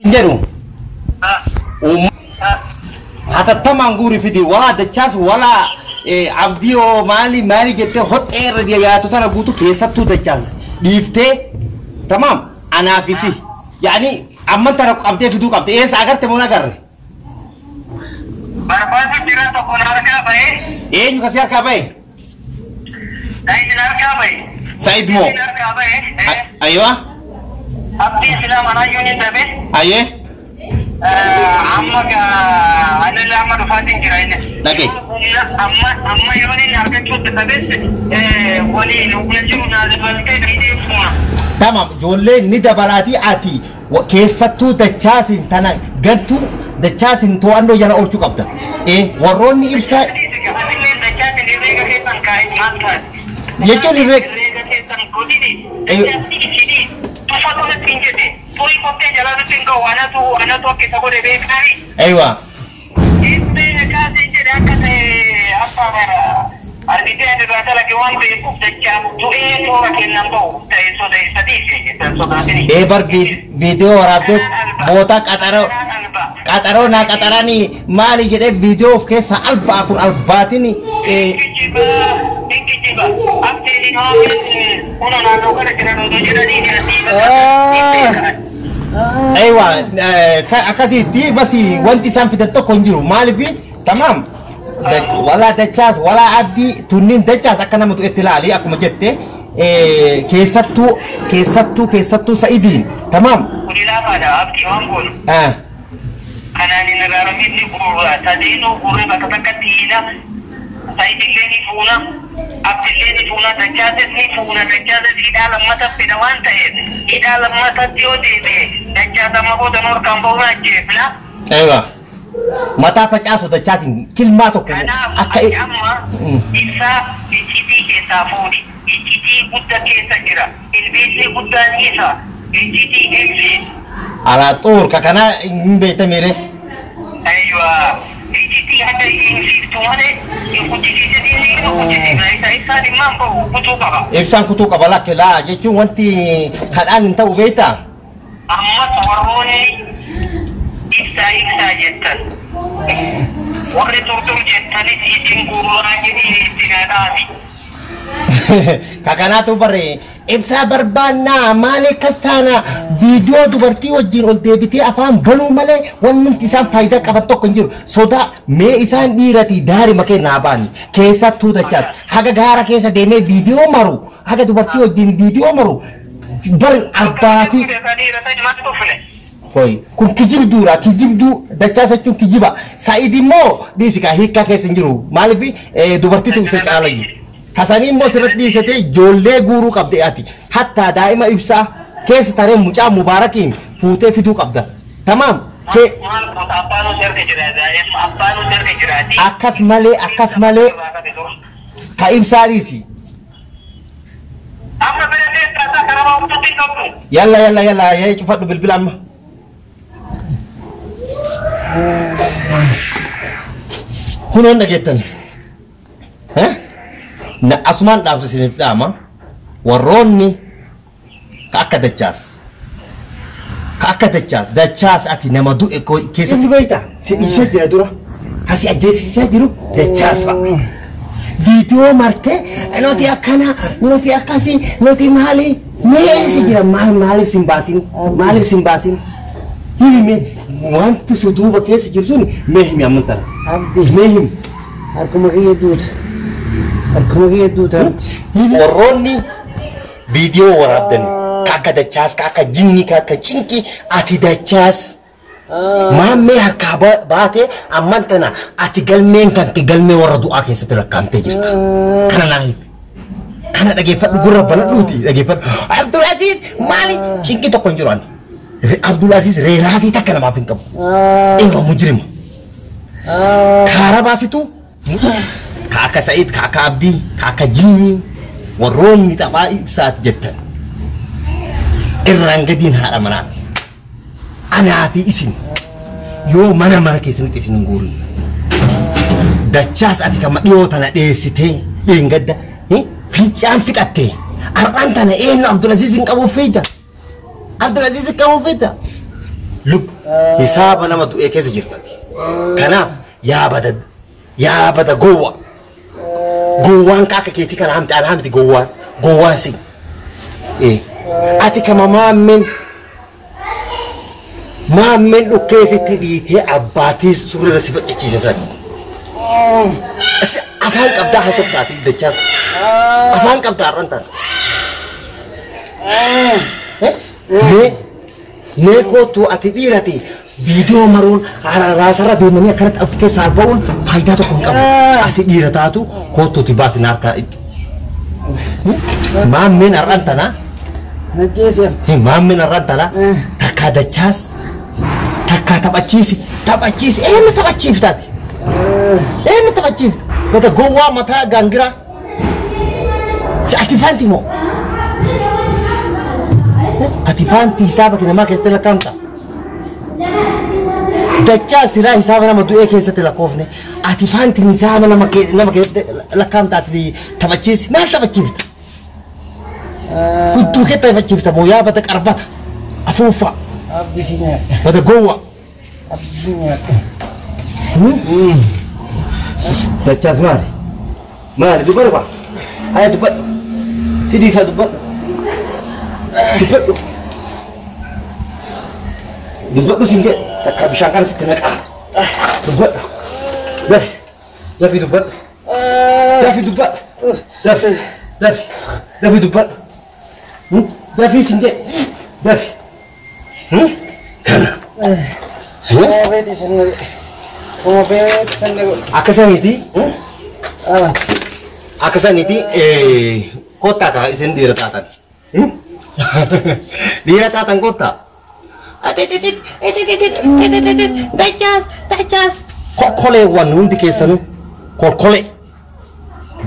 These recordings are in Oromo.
Jedhu hatattamaan guuri fidi walaa dachaas walaa abdii oo maali maali jettee hoxxee irra yaatu tana guutu keessattuu dachaas dhiiftee tamaam anaafisi yaani amman tana qabdee fiduu qabde eessa agarte moo agarre. Barbaadu jira tokko na harkaa ba'ee. Eenyu kasi harkaa ba'e? Said na harkaa ba'e. Said moo? Na harkaa ba'e. Aywa. Abdii silaa manaayyuu ni dhabe. Ayyee. Amma anillee amma dhufaatiin jira inni. Dhage. Amma amma yoo inni argachuutti dhabes waliin humna jiru naa dabaltee dhaqee fuuna. Tamam ijoolleen ni dabalaatii ati keessattuu dachaasin tana gantuu dachaasin to'annoo jala oolchuu qabda. Warroonni ibsaa. Atillee dachaasin herreega keessan kaa'e maal taate? Jechuun herreega. Herreega keessan godhini. Dachaasni isinii tufa tolatti hin jedhe. Turii qottee jalaa nutti hin ga'u anatu anatu akka isa godhe beekaani. Aywa. Itti kaasee jedhe akka ta'e akka argitee ani irraa dalage waan beekuuf dachaa du'ee toora kennan ba'u ta'e soda sadiif sodaatini. Bar viidiyoo waraabdee boota qaxaroo qaxaroo naa qaxaranii maali jedhee viidiyoo of keessaa albaa kun albaatiin. Kijiba abdiin haameen kuna naannoo kana jiran odoo jedhanii asii. Aywa akkasitti basi wanti isaan fidan tokko hin jiru maaliif tamaam walaa dachaas walaa abdii tunniin dachaas akka nama tu'etti ilaali akkuma jette keessattuu keessattuu keessattuu sa'idiin tamaam. Kun ilaafaadha abdii waan goonu. Kanaan inni raaramni gurra sadeenuu gurree bakka takkatti hiina sa'idillee ni fuuna abdillee ni fuuna dachaasis ni fuuna dachaasis hidhaa lammata fida waan ta'eef hidhaa lammatatti yoo deebi'e dachaas amma booda noorkaan ba'uun ajjeefna. Aywa. Mataa facaasu dachaasin kilmaa tokko akka amma ibsaa iccitii keessaa fuudhi iccitii guddaa keessa jira ilbiisni guddaan isa iccitii ibsi. Alaa xuur ka kana hin beektamire. Aywa iccitii hanga himsiiftu malee hin guddisiisetiin hin guddisiifna isa ibsaan immaan bahu kutuu qaba. Ibsaan kutuu qaba lakke laa jechuun wanti kadhaan hin ta'u beektaa. Ammas warroonni ibsaa ibsaa jettan warri turtur jettanis isin gurraa jedhii itti dhaabi. Kakanaatu barree ibsaa barbaannaa maali akkas taana viidiyoo dubartii wajjin ol deebitee afaan banuu malee wanti isaan faayidaa qaban tokko hin jiru. Sodaa mee isaan dhiiratii daarima kennaa baani keessattuu dachaas haga gaara keessa deemee viidiyoo maru haga dubartii wajjin viidiyoo maru bar abbaatii. Koi kun kijibduudha kijibduu dachaas jechuun kijiba Sa'iid immoo dhiisi kaa hiikkaa keessa hin jiru maaliif dubartiitu isa caala jiru. Hasanii immoo sirratti dhiisatee ijoollee guuruu qabde ati hattaa daa'ima ibsaa keessa taree mucaa mubaarakiin fuutee fiduu qabda. Tamaam. Akkas malee akkas malee ka ibsaa dhiisi. Yalla yalla yalla yee cufadhu bilbila amma. Kunoon dhageettan. Na asumaan dhaabsa isiniif dhaama warroonni ka akka dachaas ka akka dachaas dachaas ati nama du'e keessatti beektaa si dhiisee jira dura kasi ajjeesisaa jiru dachaas fa'a. Viidiyoo martee nuti akkana nuti akkasii nuti maali mee eessa jira maal maaliif sin baasin maaliif sin baasin himi mee wanti si duuba keessa jiru sun mee himi amman tana. Mee himi. Harkuma kiyya duuta. Harkuma kiyya duuta. Warroonni viidiyoo waraabdan ka akka dachaas ka akka jinni ka akka cinqi ati dachaas maammee harkaa baatee amman tana ati galmeen kan galmee warra du'aa keessatti lakkaa'amtee jirta. Kana naa himi. Kana dhageeffadhu gurra banadhuuti dhageeffadhu. Abdulaziz maali cinqi tokko hin jiru ani. Abdulaziz reeraatii takka namaaf hin qabu. Eewa mujrima. Kaara baasitu ka akka Sa'iid ka akka Abdii ka akka Jinni warroonni taphaa ibsaati jettan irraan gadiin haadha manaati. Anaa fi isin yoo mana mana keessanitti isin hin guurin. Dachaas ati kama dhiyoo tana dheessitee dheengadda fincaan fixattee har'aan tana eenyu Abdulaziz hin qabuuf feeta. Abdulaziz hin qabuuf feeta. Lub hisaaba nama du'ee keessa jirtati. Kanaaf yaa bada gowwa. Gowwaan akka keetii kana hamti ana hamti gowwaan gowwaan si. Ati kama maammeen dhukkeessitti dhiitee abbaatii surreera si faccachiise san. Afaan qabdaa haasoftaati dachaas. Afaan qabdaa har'an taate. Mee kootu ati dhiirati viidiyoo maruun raasarra deemanii akkanatti of keessaa ba'uun faayidaa tokko hin qabu. Ati dhiira taatu kootuuti baasina harkaa. Maammeen har'an tanaa. Maammeen har'an tanaa takkaa dachaas takkaa taphachiisi taphachiisi eenyu taphachiiftaati? Eenyu taphachiifta? Mata gowwaa mataa gaangiraa. Si ati faanti moo? Ati faanti hisaaba namaa keessatti lakkaa'amta? Dachaa silaa hisaaba nama du'ee keessatti lakkoofne. Ati faanti hisaaba nama keessatti lakkaa'amta ati taphachiisi maal taphachiifta? Hudduu kee taphachiifta moo yaa bata qarbata afuuffaa. Bata gowwaa. Dachaas maali? Maali dubbadhu baa? Haya dubbadhu. Sidii isaa dubbadhu. Dubbadhu. Dubbadhu siin jedhe takka bishaan kana sitti naqaa. Dubbadhu. Dafi. Dafi dubbadhu. Dafi dubbadhu. Dafi. Dafi. Dafi dubbadhu. Dafi siin jedhe. Dafi. Kana. Akkasaniiti. Akkasaniiti kottaa kaa isin dhiira taatan. Dhiira taatan kottaa. Dachaas dachaas. Kokkoleewwan hundi keessanuu kokkolee.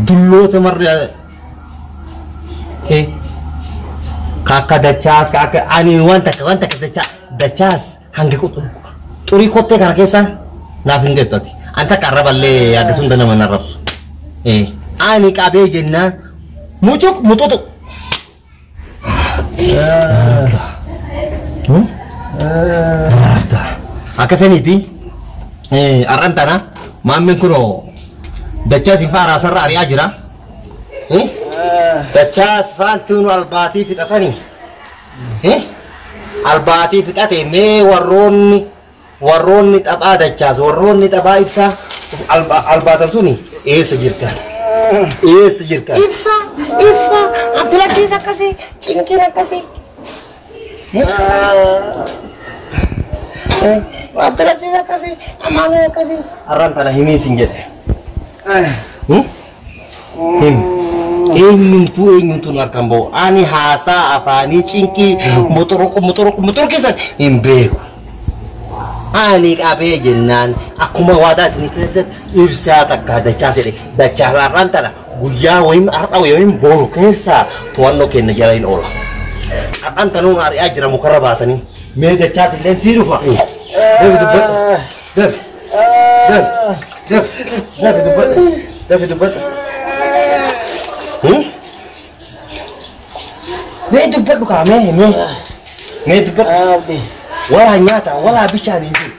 Dulloota marra. Kakka dachaas kakka ani wanta takka dachaas hanga xurii kottee kana keessa naaf hin geettati. Ani takka arraballee akkasuma nama hin arrabsu. Ani qabee jennaan mucuk mututu. Akkasaniiti har'an tana maammeen kunoo dachaas ifaa raasarra ari'aa jira. Dachaas faantuun albaatii fixatanii. Albaatii fixate mee warroonni taphaa dachaas warroonni taphaa ibsaa albaatan suni eessa jirtan? Eessa jirtan? Ibsaa ibsaa Abdulatiis akkasii cinqiin akkasii. Abdulatiis akkasii amaanee akkasii. Har'aan tana himii siin jedhe. Himi. Eenyumtuu nu harkaan ba'u. Ani haasaa afaanii cinqii muxuruqu muxuruqu muxuruqisan hin beeku. Ani qabee jennaan akkuma waadaa isinii keessatti ibsaa takka dachaas jedhe dachaas har'aan tana guyyaa wayim har'a wayim boru keessaa to'annoo kenna jala hin oola. Har'aan tanuun ari'aa jira mukarra baasanii mee dachaas illee sii dhufa. Dafi dubbadhu. Dafi. Dafi. Dafi. Dafi dubbadhu. Dafi dubbadhu. Mee dubbadhu kaa mee mee mee dubbadhu. Walaa nyaata walaa bishaan hin jiru.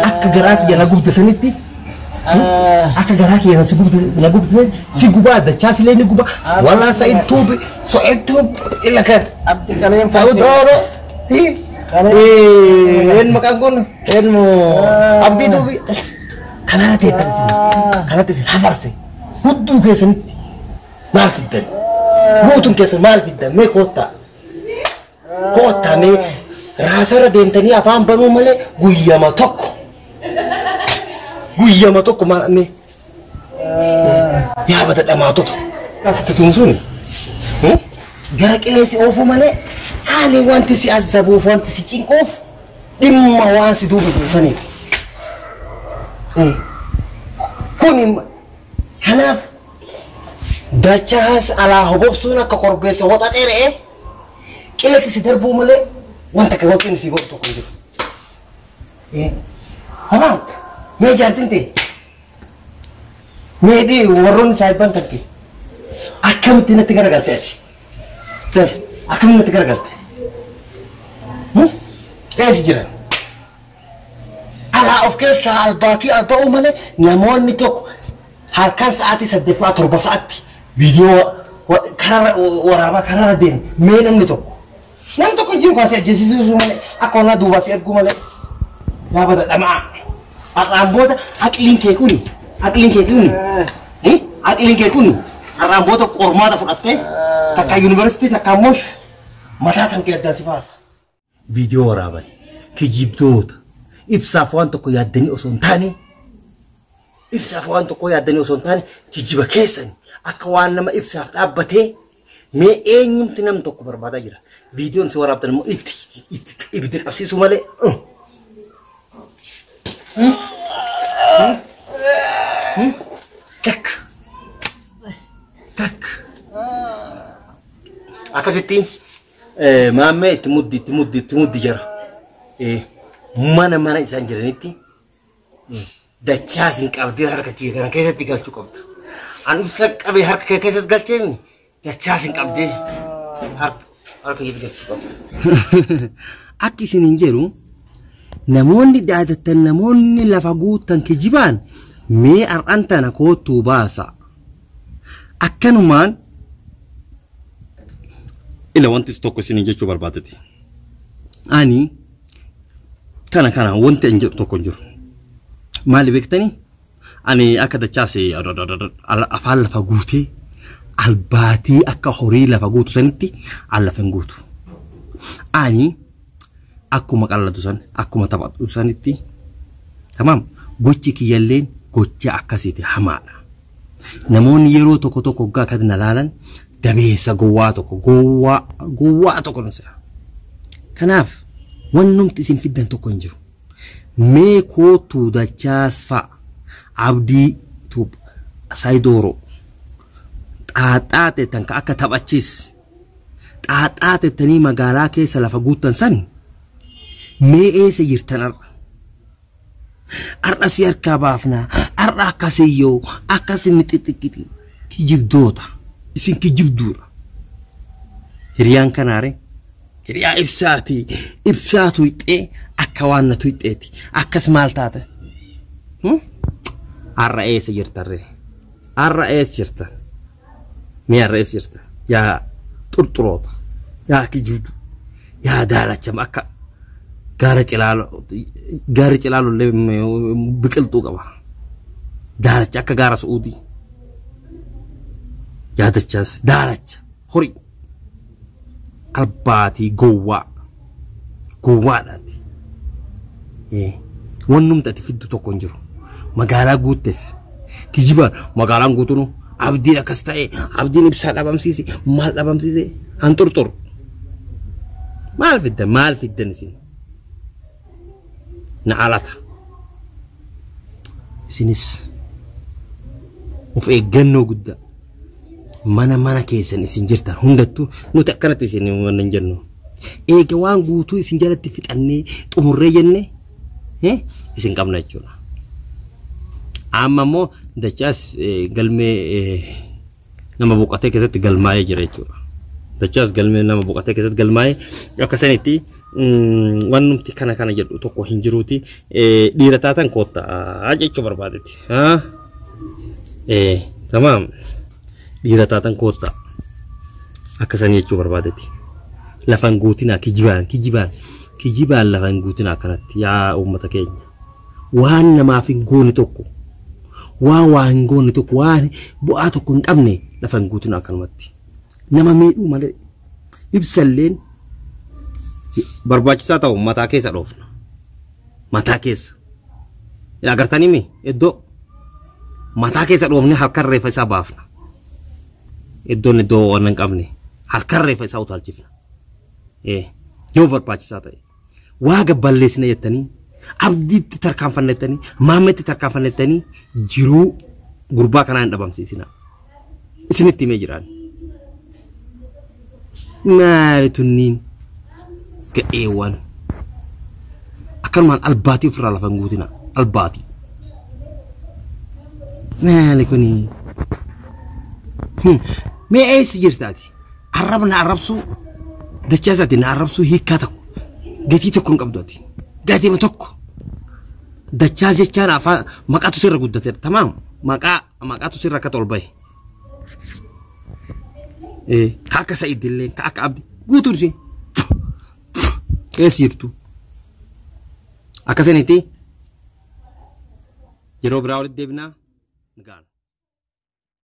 Akka garaa kiyya na gubde sanitti akka garaa kiyya na gubde si gubaa dachaas illee ni guba walaa sa'id tuubi so'id tuub ila kan. Abdi qaleen Sa'ud oolo. Een maqaan kun een abdii tuubi. Kanarra teettan isin kanatti isin hafarse hudduu keessanitti maal fiddan guutuun keessan maal fiddan mee koottaa. Koottaa mee raasarra deemtanii afaan banuu malee guyyama tokko maal mee yaabata dhamaatota. Asitti tumsuun gara qilleensi oofuu malee haali wanti si azzabuuf wanti si cinquuf dhimma waan si duuba buusaniif. Kun kanaaf dachaas alaa hobobsuun akka korbeessa hoxaxee re'ee qilleensi si darbuu malee wanta akka wanti si godhu tokko hin jiru. Tamam mee jaartiin ta'e mee dhii warroonni saayibban takke akkamitti natti garagalte ati? Akkamitti natti garagalte? Eessa jiran? Alaa of keessaa albaatii alba'uu malee namoonni tokko halkan sa'aatii 8ffaa 7ffaatti viidiyoo kararra waraabaa kararra deemu mee namni tokko. Namni tokko hin jiru kan si ajjeesisuu malee akka onnaa duubaa si erguu malee. Yaa bada dhamaa. Har'aan booda aqliin kee kuni aqliin kee kuni aqliin kee kuni har'aan booda qormaata fudhattee takka yuunivarsiitii takka immoo mataa kan kee addaan si baasa. Viidiyoo waraaban kijibdoota ibsaaf waan tokko yaaddanii osoo hin taane ibsaaf waan tokko yaaddanii osoo hin taane kijiba keessan akka waan nama ibsaaf dhaabbatee mee eenyumti nam tokko barbaadaa jira. Viidiyoon si waraabdan immoo itti ibidda qabsiisuu malee. Takka. Takka. Akkasitti maammee itti muddi itti muddi itti muddi jira. Mana mana isaan jiranitti dachaas hin qabdee harka kee kana keessatti galchuu qabda. An ibsa qabee harka kee keessatti galcheemi dachaas hin qabdee harka keetti galchuu qabda. Akki isin hin jedhu namoonni daadattan namoonni lafa guuttan kijibaan mee har'aan tana koottuu baasa. Akkanumaan ila wanti tokko isin jechuu barbaadate. Ani kana kana wanti hin jedhu tokko hin jiru. Maali beektanii? Ani akka dachaase afaan lafa guutee albaatii akka horii lafa guutu sanitti an lafa hin guutu. Ani akkuma qallatu san akkuma taphatu sanitti tamaam gochi kiyyalleen gocha akkasiiti hamaadha. Namoonni yeroo tokko tokko hoggaa akka na laalan dabeessa gowwaa tokko gowwaa tokko na se'a. Kanaaf wannumti isin fiddan tokko hin jiru. Mee kootuu dachaas fa'a abdii tuub sayidooro xaaxaa teettan ka akka taphachiis xaaxaa teettanii magaalaa keessa lafa guuttan san mee eessa jirtan har'a? Har'a si harkaa baafnaa har'a akkasiyyoo akkasi mixixixixi kijibdoota isin kijibduudha. Hiriyaan kanaare hiriyaa ibsaati ibsaa tuyxee akka waan na tuyxeeti akkas maal taate? Har'a eessa jirtarree? Har'a eessa jirtan? Mee har'a eessa jirtan? Yaa xurxuroota yaa kijibdu yaa daalachama akka gaara cilaalollee biqiltuu qaba. Daalacha akka gaara Su'uudii. Yaadachaas daalacha horii albaatii gowwaa gowwaadhaati. Wannumti ati fiddu tokko hin jiru. Magaalaa guutteef kijibaan magaalaan guutuun abdiin akkas ta'e abdiin ibsaa dhabamsiise maal dhabamsiise an xurxuru. Maal fiddan maal fiddan isin? Na alata. Isinis of eeggannoo guddaa mana mana keessan isin jirtan hundattuu nuti akkanatti isin waan hin jennu. Eega waan guutuu isin jalatti fixannee xumurree jennee isin qabna jechuudha. Amma immoo dachaas galmee nama boqotee keessatti galmaa'ee jira jechuudha. Dachaas galmee nama boqotee keessatti galmaa'ee akka sanitti wannumti kana kana jedhu tokko hin jiruuti dhiira taatan koottaa jechuu barbaadetti. Tamaam dhiira taatan koottaa akka sanii jechuu barbaadetti. Lafan guutinaa kijibaan kijibaan kijibaan lafan guutinaa akkanatti yaa uummata keenya. Waan namaaf hin goone tokko waan waa hin goone tokko waan bu'aa tokko hin qabne lafan guutinaa akkanumatti. Nama miidhuu malee ibsalleen barbaachisaa ta'u mataa keessa dhoofna. Mataa keessa. Agartanii mi iddoo mataa keessa dhoofne halkan reeffa isaa baafna. Iddoon iddoo waan hin qabne halkan reeffa isaa utaalchifna. Yoo barbaachisaa ta'e waa gabballeessina jettanii abdiitti tarkaanfanna jettanii maammeetti tarkaanfanna jettanii jiruu gurbaa kanaa hin dhabamsiisina. Isinitti himee jiraan. Maali tunniin gadheewwan akkanumaan albaatii ofirraa lafa hin guutina albaatii. Maali kuni mee eessa jirtaati? Arrabna arrabsuu dachaasati na arrabsuu hiikkaa tokko Gatii tokko hin qabdu ati. Gatii tokko. Dachaa jechaan afaan maqaatu sirra guddateera. Tamaam maqaa maqaatu sirra akka ol bahe. Ka akka Sa'id illee ka akka Abdi guutuun ishee eessa jirtu. Akkasinitti yeroo biraa walitti deebinaa. Gaala.